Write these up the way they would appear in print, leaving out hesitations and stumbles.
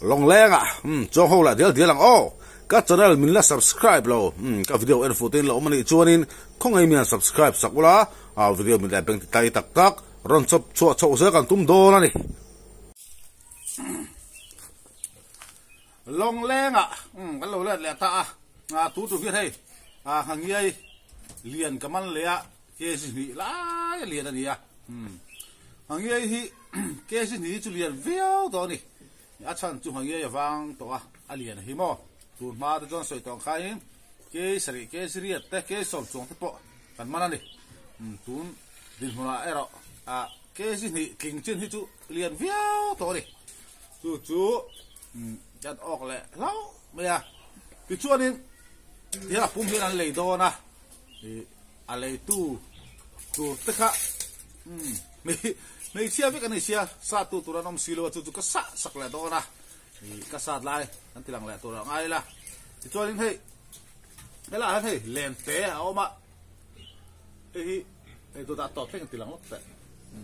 Lawng leng ah umm chuang ho lah dial dial ang aw. Ka channel min la subscribe lo umm ka video en fuh te in la awm a nih chuanin khawngaih mi han subscribe sak ula ah video min leh beng ti tai tak tak rawn chawp chhuah chhoh zel kan tum dawn a ni. Lawng leng ah umm kan lo let leh ta a ah tu tu hian hei ah Hangiai lian ka man leh a kg hnih lai a lian a ni a umm Hangiai hi kg hnih hi chu lian viau tawh a ni. A chhan chu Hangiai a vang tawh a, a lian hi maw? Tun hma te chuan sawi tawh ang khain kei sarih, kei riat te, kei sawm chuang te pawh kan man a ni. Tun dinhmunah erawh kg hnih tling chin hi chu lian viau tawh a ni. Chu chu kan awk leh hlauh mai a. Tichuanin tihian a pum hian an lei dawn a, a leitu tur te kha hmeichhia vek a ni sia, sat tu tur an awm si lo a, chu chu ka sah sak leh dawn a, ka sat lai an ti lang leh tur a ngai ila. Tichuanin hei helaiah hian hei len te a awm a, hei hi hei dawtah tawp thleng an ti lang lawk teh,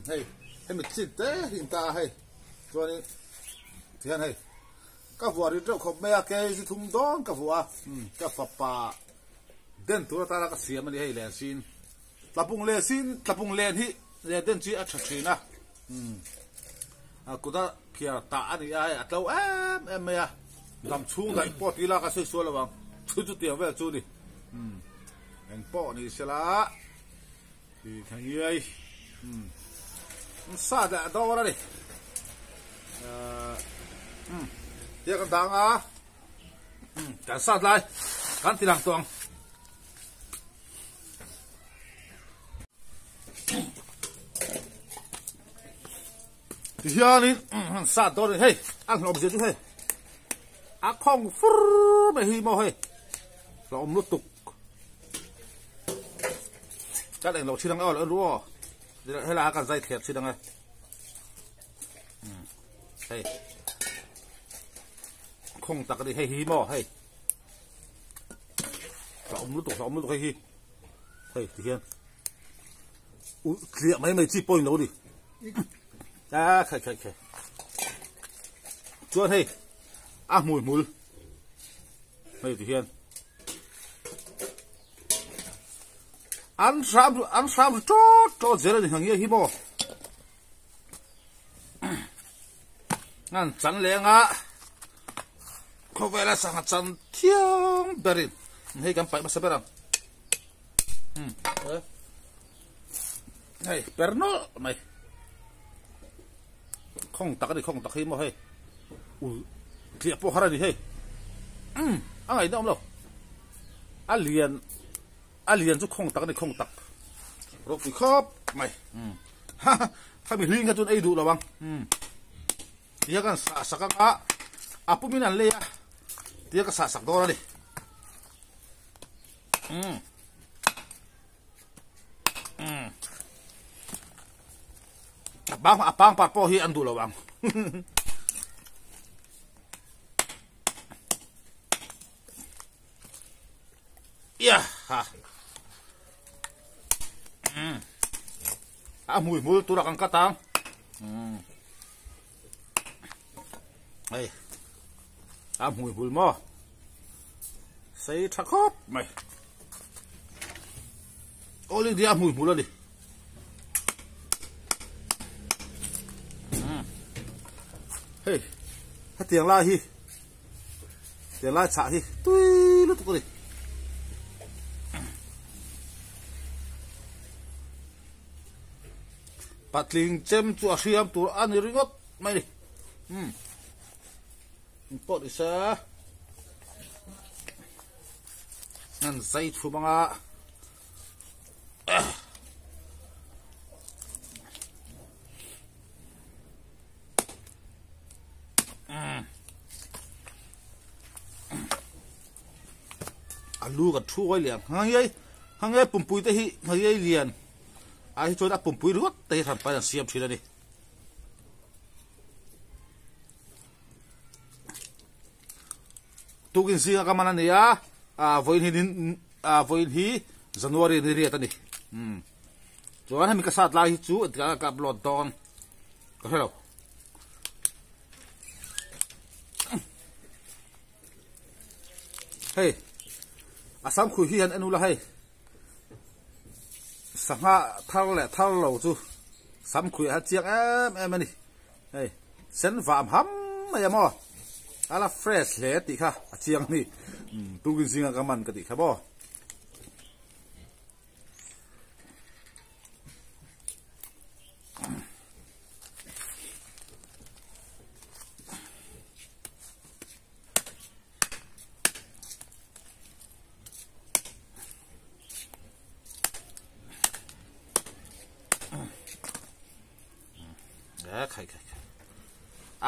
hei hemi chin te hi in ta a hei chuanin tihian hei ka vuah rit reuh khawp mai a, kg thum dawn ka vuah a, ka fapa Den tur atana ka siam a ni hei len sin tlapung len sin tlapung len hi len den chi a tha thin a umm a kuta phiar tah a ni a hei a tlo em em mai a dam chhung daih pawh tih lak a sawi sual lo ang chu chu tiang vel chu ni umm eng pawh ni sela tih tha ngiai umm sa leh a dawr a ni ahh umm tia kan dang a. Kan sat lai kan ti lang tawh ang. Tihianin han sat dawn a ni hei a hlawm zia chu hei a khawng fur mai hi maw hei hlawm lutuk kan englo thin ang aw lo en ru aw helaiah kan zai thler thin ang e hei. Khawng tak a ni hei hi maw hei a awm lutuk a awm lutuk hei hi hei ti hian u tliah mai mai chi pawhin lo ni a khai khai khai chuan hei a hmui hmul hei ti hian an hram an hram tawt tawt zel a ni hang hi maw. An chan leng a khawvela sangha chan thiang berin hei kan paih hmasa ber ang hei per nawlh mai khawng tak a ni khawng tak hi maw hei ul tliah pawh har a ni hei a ngaihna awm lo a lian A lian chu khawng tak a ni khawng tak ropui khawp mai ha khami hling kha chuan ei duh lo ang tia kan sah sak ang a a pumin an lei a tia ka sah sak dawn a ni a pang a pang par pawh hi an duh lo ang Ia ha. A hmui hmul tur a kan cut ang. Hei. A hmui hmul maw. Sei tha khawp mai. All India hmui hmul a ni. Hei. Hetiang lai hi. Tiang lai chhah hi tui lutuk a ni. Patling chem chu a hriam tur a ni ringawt mai ni. Um. Pawh ni se. An zai chhum anga. A lu kan thu ngawi lian hmangaih hmangaih pumpui te hi hmangaih lian ah hi chuan a pumpui ringawt te hi hran pahin an siam thin a ni. Tukin zinga ka man a ni a ah vawiin hi ah vawiin hi January ni riat a ni umm chuan hemi ka sat lai hi chu engtikah ka upload dawn ka hre lo. Hei a samkhui hi han en ula hei sangha thar leh thar lo chu samkhui a chiang em em a ni. Hei sen vam ham mai a maw a la fresh hle tih kha a chiang a ni. Tukin zinga ka man ka tih kha maw. Khai khai khai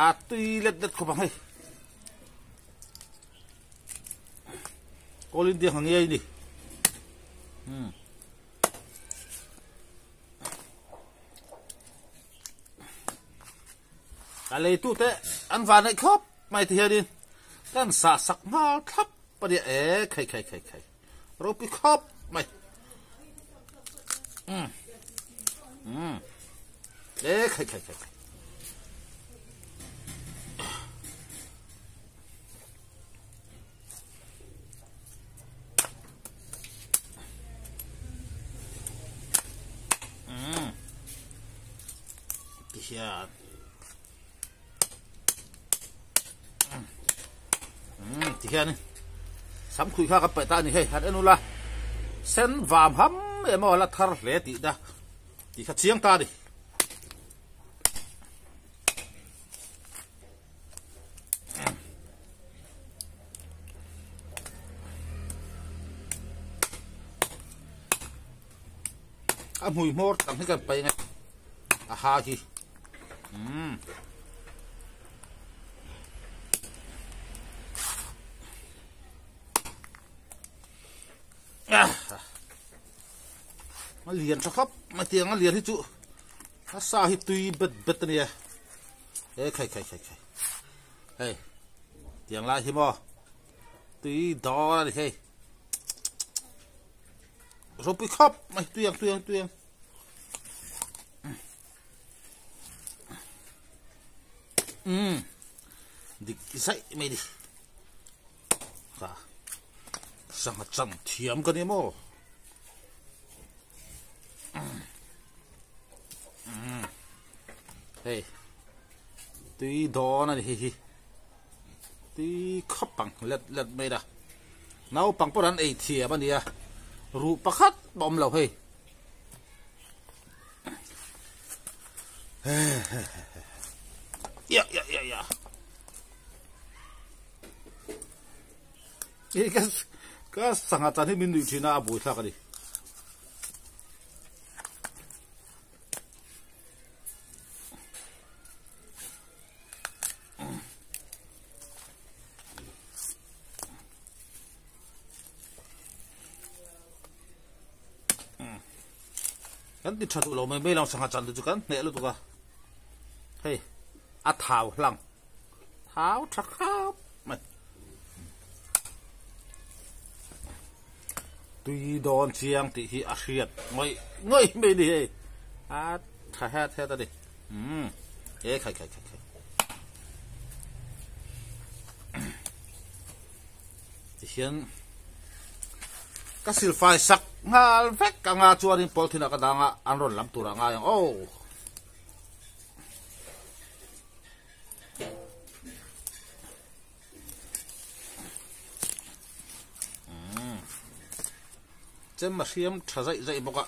a tui let let khawp ang hei All India hang ngei ni a leitu te an van neih khawp mai ti hianin kan sah sak nghal thlap a nia e khai khai khai khai ropui khawp mai um um e khai khai khai khai Ti hian ti hian sam khui kha ka paih ta a ni hei han en ula sen vam ham emaw la thar hle tih na tih kha chiang ta a ni. A hmui hmawr tak hi kan paih nge a ha hi umm a lian tha khawp mai tiang a lian hi chu a sa hi tui bet bet a nia e khai khai khai khai hei tiang lai hi maw tui dawn a ni hei ropui khawp mai tui ang tui ang tui ang um dik zaih mai ni ka sangha chang thiam ka ni maw hei tui dawn a ni hei hi tui khawp ang let let mai la naupang pawh an ei thiam a nia ruh pakhat pawh a awm lo hei ya ya ya ya Hei ka ka sangha chan hi min nuih thin a a buaithlak a ni. Kan ti tha duh lo mai mai lo sangha chan te chu kan hneh lutuk a. Hei a thau hlang. Thau tha khap mai. Tui dawn chiang tih hi a hriat ngawih ngawih mai ni hei. A tha het het a ni. Umm e khai khai khai khai. Tihian ka silfai sak nghal vek anga chuanin pawlthin ah ka dang a an rawn lam tur ah ngai ang aw. Chem a hriam tha zaih zaih bawk a.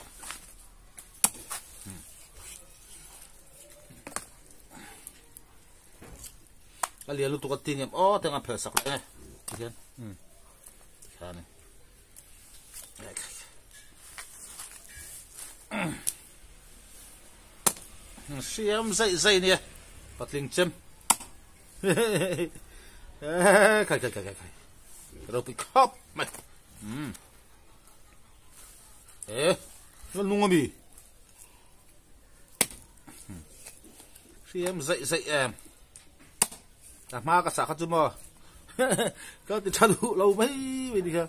A lian lutuk a ting em aw teng a phel sak leh e tihian tikhan e. Hriam zaih zaih nia patling chem khai khai khai khai ropui khawp mai e nó nung ami hriam zaih zaih em a hma ka sah kha chu maw ka ti tha duh lo mai mai ni kha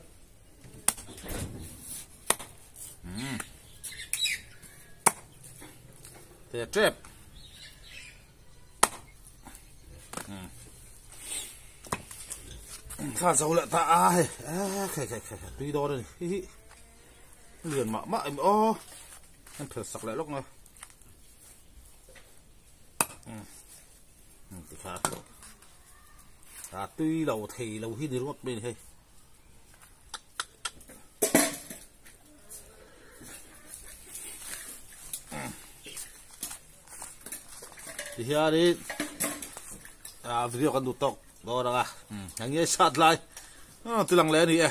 Te tep. Kha zo leh ta a hei a khe khe khe tui dawn a ni hi hi lian mah mah em aw an phel sak leh lawk nga tikha a tui lo thei lo hi ni ringawt mai a ni hei. Tihianin ah video kan duh tawk dawn ang a eng nge sat lai ti lang leh a ni e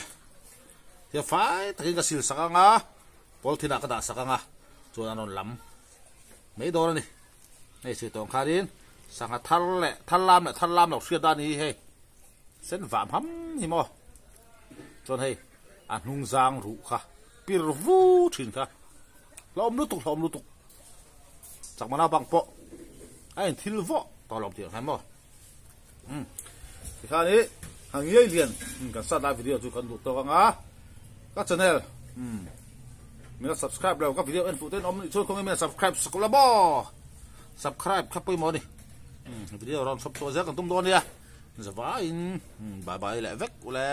hian fai takin ka sil sak ang a polythene ah ka dah sak ang a chuan an rawn lam mai dawn a ni hei sawi tawh ang khanin sangha thar leh thar lam leh thar lam lo hriat dan a ni hi hei sen vam ham hi maw chuan hei a hnung zang ruh kha pir vu thin kha hlawm lutuk hlawm lutuk. Chakma naupang pawh a in thil vawh tawh lo tih ang hian maw um tikhan i hang ngei lian kan start lai video chu kan duh tawk anga ka channel um mina subscribe lo ka video en fuh ten awm nih chuan kawngin mina subscribe sak la maw subscribe kha pawimawh a ni um video rawn chhawp chhuah zel kan tum dawn nia zavaiin bye bye leh vek ule.